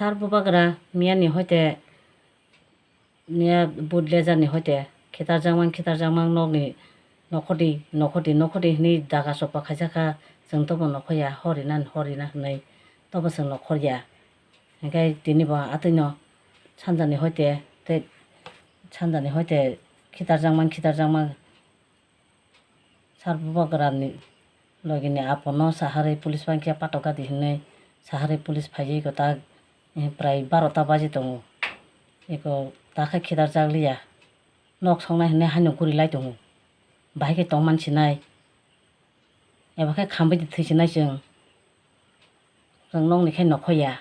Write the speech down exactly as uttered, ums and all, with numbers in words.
Sar bubagra miyani hoite, miya but lejarni hoite khitarjakmang khitarjakmang nokni nokhordi nokhordi nokhordi hwnwi daga chopha khaijak kha, chwng tobo nokhorya, hor rina hor rina hwnwi tobo chwng nokhorya. Hinkhe tini bo atwino sanjani hoite tei sanjani hoite khitarjakmang khitarjakmang. Sar bubagrani logini apono saharwi police bai khe patok gadi hinwi saharwi police phaiwi kwtal, eh, prai barota baji tongo. Eko ta khe khitarjak liya. Nok soknai hinwi haino guri lai tongo. Bahai khe tongman sinai. Eba khe khambai di thwi sinai chwng. Chwng nokni khe nokho ya.